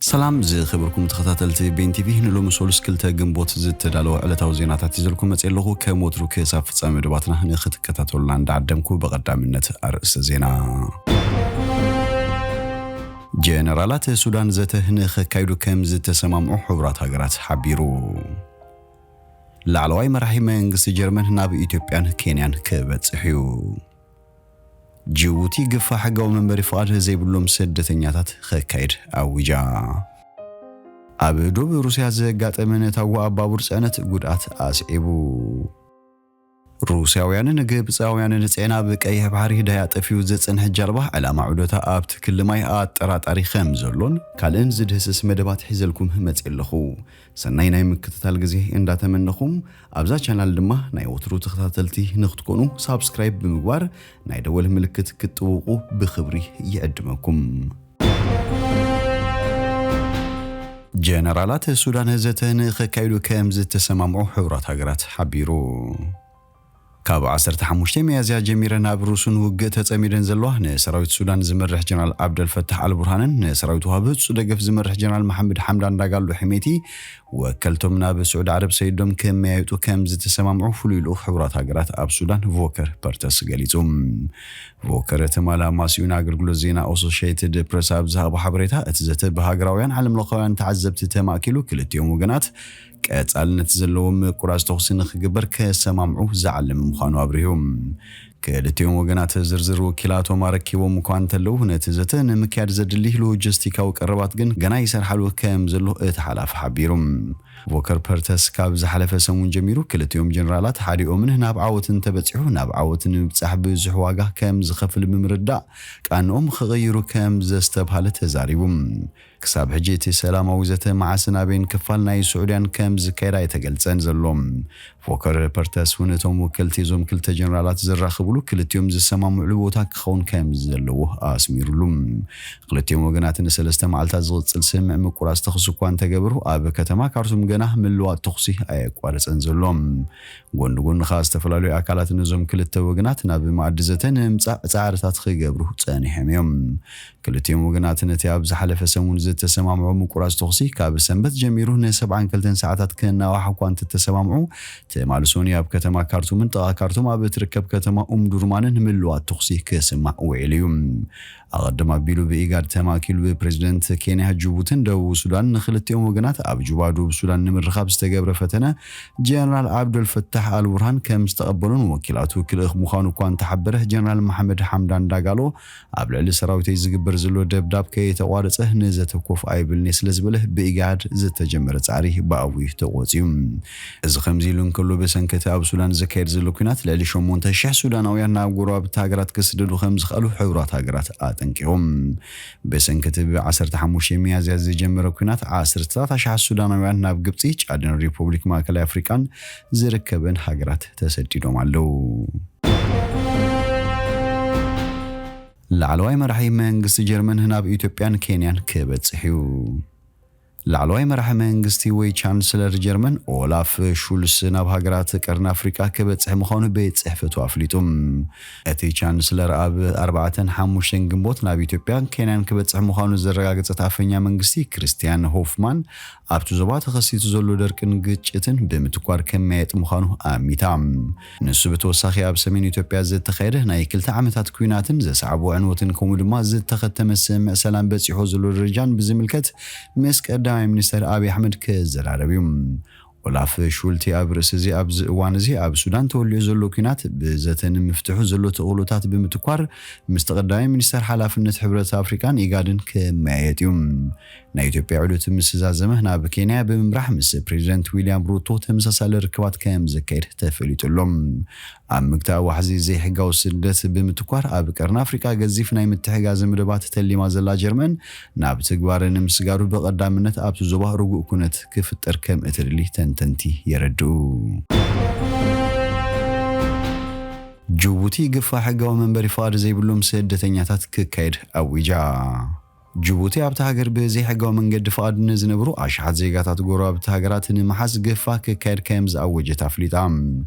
ሰላም ዝኸበርኩም ተኸታተልቲ ቤን ቲቪ፣ ንሎሚ ሰሉስ ክልተ ግንቦት ዝተዳለወ ዕለታዊ ዜናታት ይዘልኩም መጽእ ኣለኹ። ከም ወትሩ ክሳብ ፍጻሜ መደባትና ንኽትከታተሉና እንዳዓደምኩ፣ ብቐዳምነት ኣርእስተ ዜና። ጀነራላት ሱዳን ዘተ ንኸካይዱ ከም ዝተሰማምዑ ሕቡራት ሃገራት ሓቢሩ። ላዕለዋይ መራሒ መንግስቲ ጀርመን ናብ ኢትዮጵያን ኬንያን ክበጽሕ እዩ። ጅቡቲ ግፋ ሕጋዊ መንበሪ ፍቓድ ዘይብሎም ስደተኛታት ኸካይድ ኣዊጃ። ኣብ ዶብ ሩስያ ዘጋጠመ ነታጒ ኣብ ባቡር ጽዕነት ጉድኣት ኣስዒቡ። ሩስያውያንን ግብጻውያንን ጽዕና ኣብ ቀይሕ ባሕሪ ዳይ ኣጠፍዩ ዝጽንሕ ጃልባ ዕላማ ዑደታ ኣብቲ ክሊ ማይ ኣጠራጣሪ ከም ዘሎን ካልእን ዝድህስስ መደባት ሒዘልኩም መጽእ ኣለኹ። ሰናይ ናይ ምክትታል ግዜ እንዳተመነኹም፣ ኣብዛ ቻናል ድማ ናይ ወትሩ ተኸታተልቲ ንክትኮኑ ሳብስክራይብ ብምግባር ናይ ደወል ምልክት ክትጥውቑ ብኽብሪ ይዕድመኩም። ጀነራላት ሱዳን ዘተ ንኸካይዱ ከም ዝተሰማምዑ ሕቡራት ሃገራት ሓቢሩ። ካብ ዓሰርተ ሓሙሽተ ሚያዝያ ጀሚረን ኣብ ርሱን ውግእ ተጸሚደን ዘለዋ ንሰራዊት ሱዳን ዝመርሕ ጀነራል ዓብደልፈታሕ ኣልቡርሃንን ንሰራዊት ውሃቢ ህጹጽ ደገፍ ዝመርሕ ጀነራል መሓመድ ሓምዳን ዳጋሎ ሕሜቲ ወከልቶም ናብ ስዑዲ ዓረብ ሰይዶም ከመያይጡ ከም ዝተሰማምዑ ፍሉይ ልኡኽ ሕቡራት ሃገራት ኣብ ሱዳን ቮከር ፐርተስ ገሊጹ። ቮከር ትማል ኣማስዩን ኣገልግሎት ዜና ኣሶሽየትድ ፕረስ ኣብ ዝሃቦ ሓበሬታ፣ እቲ ዘተ ብሃገራውያን ዓለምለኻውያን ተዓዘብቲ ተማእኪሉ ክልቲኦም ወገናት ቀጻልነት ዘለዎ ምቁራጽ ተኹሲ ንኽግበር ከሰማምዑ ዝዓለመ ምዃኑ ኣብሪሁ። ክልቲኦም ወገናት ዝርዝር ወኪላቶም ኣረኪቦም እኳ እንተለዉ፣ ነቲ ዘተ ንምክያድ ዘድሊ ሎጂስቲካዊ ቀረባት ግን ገና ይሰርሓሉ ከም ዘሎ እቲ ሓላፊ ሓቢሩ። ቮከር ፐርተስ ካብ ዝሓለፈ ሰሙን ጀሚሩ ክልቲኦም ጀነራላት ሓዲኦምን ናብ ዓወት እንተበጺሑ ናብ ዓወት ንምብጻሕ ብዙሕ ዋጋ ከም ዝኸፍል ብምርዳእ ቃንኦም ክቕይሩ ከም ዘስተብሃለ ተዛሪቡ። ክሳብ ሕጂ እቲ ሰላማዊ ዘተ መዓስን ኣበይን ክፋል ናይ ስዑድያን ከም ዝካየድ ኣይተገልጸን ዘሎ። ፎከር ፐርተስ እውን እቶም ወከልቲ እዞም ክልተ ጀነራላት ዝራኸብሉ ክልቲኦም ዝሰማምዕሉ ቦታ ክኸውን ከም ዘለዎ ኣስሚሩሉ። ክልቲኦም ወገናት ንሰለስተ መዓልታት ዝቕጽል ስምምዕ ምቁራጽ ተኹሲ እኳ እንተገበሩ፣ ኣብ ከተማ ካርቱም ገና ምልዋጥ ተኹሲ ኣየቋረጸን ዘሎ። ጎኒ ጎኒ ከኣ ዝተፈላለዩ ኣካላት ነዞም ክልተ ወገናት ናብ መኣዲ ዘተ ንምምጻእ ጻዕርታት ክገብሩ ጸኒሖም እዮም። ክልቲኦም ወገናት ነቲ ኣብ ዝሓለፈ ሰሙን ዝተሰማምዑ ምቁራጽ ተኹሲ ካብ ሰንበት ጀሚሩ ንሰብዓን ክልተን ሰዓታት ክናዋሕ እኳ እንተተሰማምዑ፣ ትማሊ ሰኑይ ኣብ ከተማ ካርቱምን ጥቓ ካርቱም ኣብ እትርከብ ከተማ ኡምዱርማንን ምልዋጥ ተኹሲ ክስማዕ ውዒሉ እዩ። ኣቐድም ኣቢሉ ብኢጋድ ተማእኪሉ ብፕሬዝደንት ኬንያ፣ ጅቡትን ደቡብ ሱዳን ንክልቲኦም ወገናት ኣብ ጁባ ደቡብ ሱዳን ንምርኻብ ዝተገብረ ፈተነ ጀነራል ዓብደልፈታሕ ኣልቡርሃን ከም ዝተቐበሎን ወኪላቱ ክልእኽ ምዃኑ እኳ እንተሓበረ፣ ጀነራል መሓመድ ሓምዳን ዳጋሎ ኣብ ልዕሊ ሰራዊተይ ዝግበር ዘሎ ደብዳብ ከየተቋረጸ ንዘተ ኮፍ ኣይብልን'የ ስለ ዝበለ ብኢጋድ ዝተጀመረ ጻዕሪ ብኣዊ ተቖጽዩ። እዚ ከምዚ ኢሉ እንከሎ፣ ብሰንኪ እቲ ኣብ ሱዳን ዝካየድ ዘሎ ኲናት ልዕሊ ሸሞንተ ሽሕ ሱዳናውያን ናብ ጎረባብቲ ሃገራት ክስደዱ ከም ዝኽኣሉ ሕቡራት ሃገራት ኣጠንቂቖም። ብሰንኪ እቲ ብ ዓሰርተ ሓሙሽተ ሚያዝያ ዝጀመረ ኲናት ዓሰርተታት ኣሽሓት ሱዳናውያን ናብ ግብጺ፣ ጫድን ሪፖብሊክ ማእከላይ ኣፍሪቃን ዝርከበን ሃገራት ተሰዲዶም ኣለዉ። ላዕለዋይ መራሒ መንግስቲ ጀርመን ናብ ኢትዮጵያን ኬንያን ክበጽሕ እዩ። ላዕለዋይ መራሒ መንግስቲ ወይ ቻንስለር ጀርመን ኦላፍ ሹልስ ናብ ሃገራት ቀርኒ ኣፍሪቃ ክበጽሕ ምዃኑ ቤት ጽሕፈቱ ኣፍሊጡ። እቲ ቻንስለር ኣብ ኣርባዕተን ሓሙሽተን ግንቦት ናብ ኢትዮጵያን ኬንያን ክበጽሕ ምዃኑ ዘረጋገጸት ኣፈኛ መንግስቲ ክርስቲያን ሆፍማን፣ ኣብቲ ዞባ ተኸሲቱ ዘሎ ደርቅን ግጭትን ብምትኳር ከመያየጥ ምዃኑ ኣሚታ። ንሱ ብተወሳኺ ኣብ ሰሜን ኢትዮጵያ ዝተኻየደ ናይ ክልተ ዓመታት ኲናትን ዘስዓቦ ዕንወትን ከምኡ ድማ ዝተኸተመ ስምምዕ ሰላም በጺሖ ዘሎ ደረጃን ብዝምልከት ምስ ቀዳማይ ሚኒስተር ኣብይ ኣሕመድ ክዘራረብ እዩ። ኦላፍ ሹልቲ ኣብ ርእሲ እዚ ኣብዚ እዋን እዚ ኣብ ሱዳን ተወሊዑ ዘሎ ኲናት ብዘተ ንምፍትሑ ዘሎ ተኽእሎታት ብምትኳር ምስቲ ቀዳማይ ሚኒስተር ሓላፍነት ሕብረት ኣፍሪቃን ኢጋድን ክመያየጥ እዩ። ናይ ኢትዮጵያ ዑደት ምስ ዛዘመ ናብ ኬንያ ብምምራሕ ምስ ፕሬዚደንት ዊልያም ሩቶ ተመሳሳሊ ርክባት ከም ዘካየድ ተፈሊጡ ኣሎ። ኣብ ምግታእ ዋሕዚ ዘይሕጋዊ ስደት ብምትኳር ኣብ ቀርኒ ኣፍሪቃ ገዚፍ ናይ ምትሕጋዝ መደባት ተሊማ ዘላ ጀርመን ናብ ትግባረ ንምስጋሩ ብቐዳምነት ኣብቲ ዞባ ርጉእ ኩነት ክፍጠር ከም እትደሊ ተንተንቲ የረድኡ። ጅቡቲ ግፋ ሕጋዊ መንበሪ ፍቓድ ዘይብሎም ስደተኛታት ክካየድ ኣዊጃ። ጅቡቲ ኣብታ ሃገር ብዘይሕጋዊ መንገዲ ፍቓድ ንዝነብሩ ኣሽሓት ዜጋታት ጎረባብቲ ሃገራት ንምሓዝ ገፋ ክካየድ ከም ዝኣወጀት ኣፍሊጣ።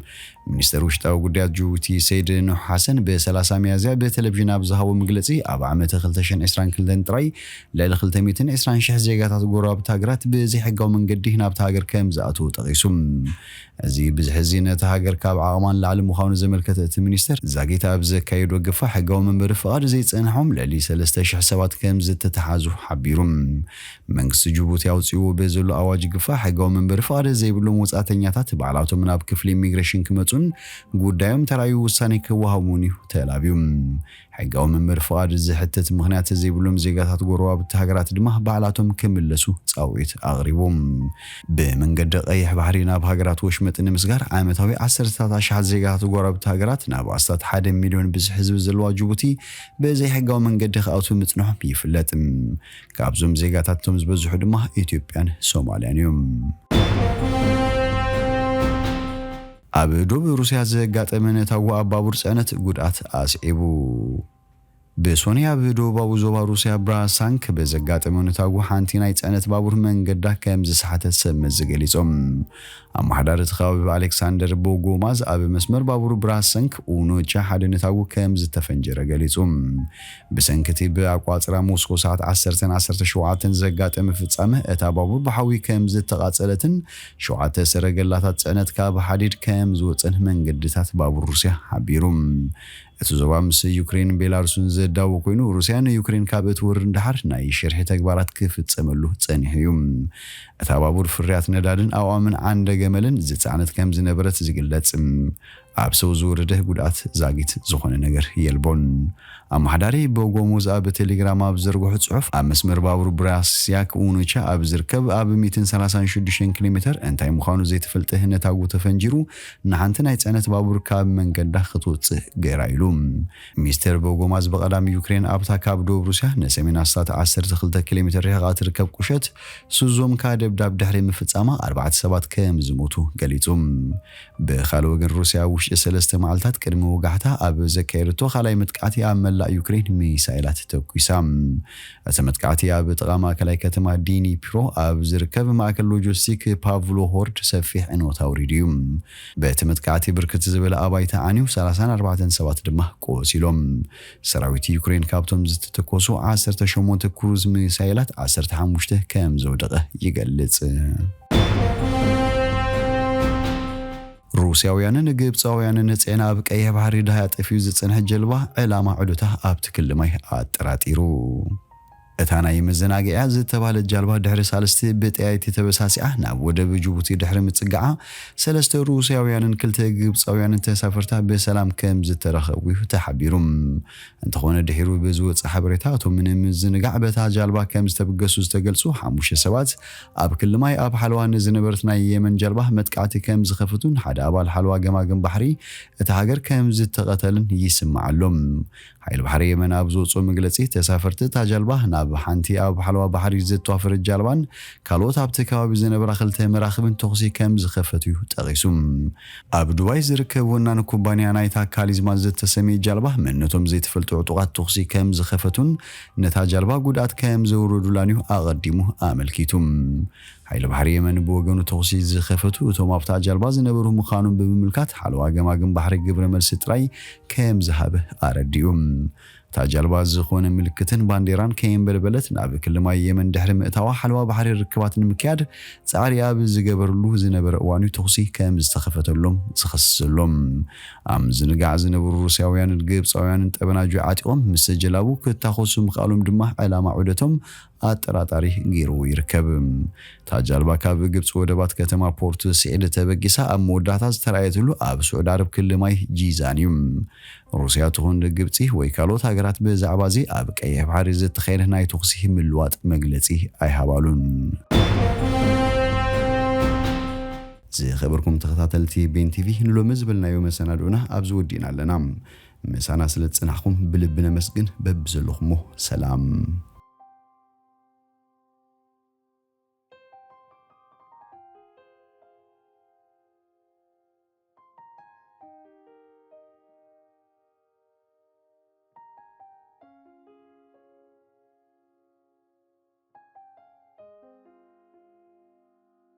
ሚኒስተር ውሽጣዊ ጉዳያት ጅቡቲ ሰይድ ኑሕ ሓሰን ብ30 ሚያዝያ ብቴሌቪዥን ኣብ ዝሃቦ መግለጺ፣ ኣብ ዓመተ ክልተ ሽሕን ዕስራን ክልተን ጥራይ ልዕሊ ክልተ ሚእትን ዕስራን ሽሕ ዜጋታት ጎረባብቲ ሃገራት ብዘይሕጋዊ መንገዲ ናብታ ሃገር ከም ዝኣትዉ ጠቒሱ። እዚ ብዝሒ እዚ ነታ ሃገር ካብ ዓቕማ ንላዕሊ ምዃኑ ዘመልከተ እቲ ሚኒስተር፣ ዛጊት ኣብ ዘካየዶ ገፋ ሕጋዊ መንበሪ ፍቓድ ዘይጸንሖም ልዕሊ ሰለስተ ሽሕ ሰባት ከም ዝተተሓዙ ሓቢሩ። መንግስቲ ጅቡቲ ኣውጺእዎ ብዘሎ ኣዋጅ ግፋ ሕጋዊ መንበሪ ፍቓድ ዘይብሎም ወጻእተኛታት ባዕላቶም ናብ ክፍሊ ኢሚግሬሽን ክመጹን ጉዳዮም ተራእዩ ውሳኔ ክወሃቡን እዩ ተላብዩ። ሕጋዊ መንበሪ ፍቓድ ዝሕትት ምኽንያት ዘይብሎም ዜጋታት ጎረባብቲ ሃገራት ድማ ባዕላቶም ክምለሱ ጻውዒት ኣቕሪቡ። ብመንገዲ ቀይሕ ባሕሪ ናብ ሃገራት ወሽመጥ ንምስጋር ዓመታዊ ዓሰርተታት ኣሽሓት ዜጋታት ጎረባብቲ ሃገራት ናብ ኣስታት ሓደ ሚልዮን ብዝሒ ህዝቢ ዘለዋ ጅቡቲ ብዘይሕጋዊ መንገዲ ክኣትዉ ምጽንሖም ይፍለጥ። ካብዞም ዜጋታት እቶም ዝበዝሑ ድማ ኢትዮጵያን ሶማልያን እዮም። ኣብ ዶብ ሩስያ ዘጋጠመ ነታጒ ኣብ ባቡር ጽዕነት ጉድኣት ኣስዒቡ። ብሶኒ ኣብ ደቡባዊ ዞባ ሩስያ ብራሳንክ ብዘጋጠመ ነታጒ ሓንቲ ናይ ጽዕነት ባቡር መንገዳ ከም ዝሰሓተት ሰብ መዚ ገሊጾም። ኣመሓዳሪ እቲ ከባቢ ኣሌክሳንደር ቦጎማዝ ኣብ መስመር ባቡር ብራሳንክ ኡኖቻ ሓደ ነታጒ ከም ዝተፈንጀረ ገሊጹ። ብሰንኪ እቲ ብኣቋጽራ ሞስኮ ሰዓት ዓሰርተን ዓሰርተ ሸውዓተን ዘጋጠመ ፍጻመ፣ እታ ባቡር ብሓዊ ከም ዝተቓጸለትን ሸውዓተ ሰረገላታት ጽዕነት ካብ ሓዲድ ከም ዝወጸን መንገድታት ባቡር ሩስያ ሓቢሩ። እቲ ዞባ ምስ ዩክሬን ቤላሩስን ዘዳወ ኮይኑ፣ ሩስያ ንዩክሬን ካብ እትወርር ንደሓር ናይ ሽርሒ ተግባራት ክፍጸመሉ ጸኒሑ እዩ። እታ ባቡር ፍርያት ነዳድን ኣዋምን ዓንደ ገመልን ዝጸዓነት ከም ዝነበረት ዝግለጽ። ኣብ ሰው ዝወረደ ጉድኣት ዛጊት ዝኾነ ነገር የልቦን። ኣመሓዳሪ ቦጎሙዝ ኣብ ቴሌግራም ኣብ ዘርግሑ ጽሑፍ፣ ኣብ መስመር ባቡር ብራስያክ ኡኑቻ ኣብ ዝርከብ ኣብ ሚእትን ሰላሳን ሽዱሽተን ኪሎ ሜተር እንታይ ምዃኑ ዘይተፈልጠ ነታጉ ተፈንጂሩ ንሓንቲ ናይ ጽዕነት ባቡር ካብ መንገዳ ክትወጽእ ገይራ ኢሉ። ሚስተር ቦጎማዝ ብቐዳም ዩክሬን ኣብታ ካብ ደቡብ ሩስያ ንሰሜን ኣስታት ዓሰርተ ክልተ ኪሎ ሜተር ርሒቓ ትርከብ ቁሸት ሱዞምካ ደብዳብ ድሕሪ ምፍጻማ ኣርባዕተ ሰባት ከም ዝሞቱ ገሊጹ። ብኻልእ ወገን ሩስያ ኣብ ውሽጢ ሰለስተ መዓልታት ቅድሚ ወጋሕታ ኣብ ዘካየደቶ ካልኣይ መጥቃዕቲ ኣብ መላእ ዩክሬን ሚሳይላት ተኩሳ። እቲ መጥቃዕቲ ኣብ ጥቓ ማእከላይ ከተማ ዲኒፕሮ ኣብ ዝርከብ ማእከል ሎጂስቲክ ፓቭሎ ሆርድ ሰፊሕ ዕንወት ኣውሪዱ እዩ። በቲ መጥቃዕቲ ብርክት ዝበለ ኣባይቲ ዓንዩ ሰላሳን ኣርባዕተን ሰባት ድማ ቆሲሎም። ሰራዊት ዩክሬን ካብቶም ዝተተኮሱ ዓሰርተ ሸሞንተ ክሩዝ ሚሳይላት ዓሰርተ ሓሙሽተ ከም ዘውደቐ ይገልጽ። ሩስያውያንን ግብፃውያንን ጽዒና ኣብ ቀይሕ ባሕሪ ደሃያ ጠፊኡ ዝጸንሐ ጀልባ ዕላማ ዕዱታ ኣብቲ ክሊ ማይ ኣጠራጢሩ። እታ ናይ መዘናግዒያ ዝተባህለት ጃልባ ድሕሪ ሳልስቲ ብጠያይቲ ተበሳሲዓ ናብ ወደብ ጅቡቲ ድሕሪ ምጽጋዓ፣ ሰለስተ ሩስያውያንን ክልተ ግብፃውያንን ተሳፈርታ ብሰላም ከም ዝተረኸቡ እዩ ተሓቢሩ። እንተኾነ ድሒሩ ብዝወጽእ ሓበሬታ፣ እቶም ንምዝንጋዕ በታ ጃልባ ከም ዝተበገሱ ዝተገልጹ ሓሙሽተ ሰባት ኣብ ክሊ ማይ ኣብ ሓለዋ ንዝነበረት ናይ የመን ጃልባ መጥቃዕቲ ከም ዝኸፈቱን ሓደ ኣባል ሓለዋ ገማግም ባሕሪ እታ ሃገር ከም ዝተቐተልን ይስማዕ ኣሎ። ሓይሊ ባሕሪ የመን ኣብ ዝወጽኦ መግለጺ፣ ተሳፈርቲ እታ ጃልባ ናብ ሓንቲ ኣብ ሓለዋ ባሕሪ ዝተዋፈረት ጃልባን ካልኦት ኣብቲ ከባቢ ዝነበራ ክልተ መራኽብን ተኹሲ ከም ዝኸፈቱ እዩ ጠቒሱ። ኣብ ዱባይ ዝርከብ ወናኒ ኩባንያ ናይታ ካሊዝማ ዝተሰመየ ጃልባ መንነቶም ዘይተፈልጡ ዕጡቓት ተኹሲ ከም ዝኸፈቱን ነታ ጃልባ ጉድኣት ከም ዘውረዱላን እዩ ኣቐዲሙ ኣመልኪቱ። ሓይሊ ባሕሪ የመን ብወገኑ፣ ተኹሲ ዝኸፈቱ እቶም ኣብታ ጃልባ ዝነበሩ ምዃኖም ብምምልካት፣ ሓለዋ ገማግም ባሕሪ ግብረ መልሲ ጥራይ ከም ዝሃበ ኣረዲኡ። እታ ጃልባ ዝኾነ ምልክትን ባንዴራን ከየንበልበለት ናብ ክሊ ማይ የመን ድሕሪ ምእታዋ፣ ሓለዋ ባሕሪ ርክባት ንምክያድ ጻዕሪ ኣብ ዝገበርሉ ዝነበረ እዋን እዩ ተኹሲ ከም ዝተኸፈተሎም ዝኸስስ ዘሎ። ኣብ ምዝንጋዕ ዝነበሩ ሩስያውያንን ግብፃውያንን ጠበናጁ ዓጢቖም ምስ ጀላቡ ክታኾሱ ምኽኣሎም ድማ ዕላማ ዑደቶም ኣጠራጣሪ ገይርዎ ይርከብ። እታ ጃልባ ካብ ግብፂ ወደባት ከተማ ፖርት ስዒድ ተበጊሳ ኣብ መወዳእታ ዝተራእየትሉ ኣብ ስዑዲ ዓረብ ክሊ ማይ ጂዛን እዩ። ሩስያ ትኹን ግብፂ ወይ ካልኦት ሃገራት ብዛዕባ እዚ ኣብ ቀይሕ ባሕሪ ዝተኻየደ ናይ ተኹሲ ምልዋጥ መግለፂ ኣይሃባሉን። ዝኸበርኩም ተኸታተልቲ ቤን ቲቪ፣ ንሎሚ ዝበልናዮ መሰናድኦና ኣብዚ ወዲእና ኣለና። ምሳና ስለ ዝጸናሕኩም ብልቢ ነመስግን። በብዘለኹሞ ሰላም።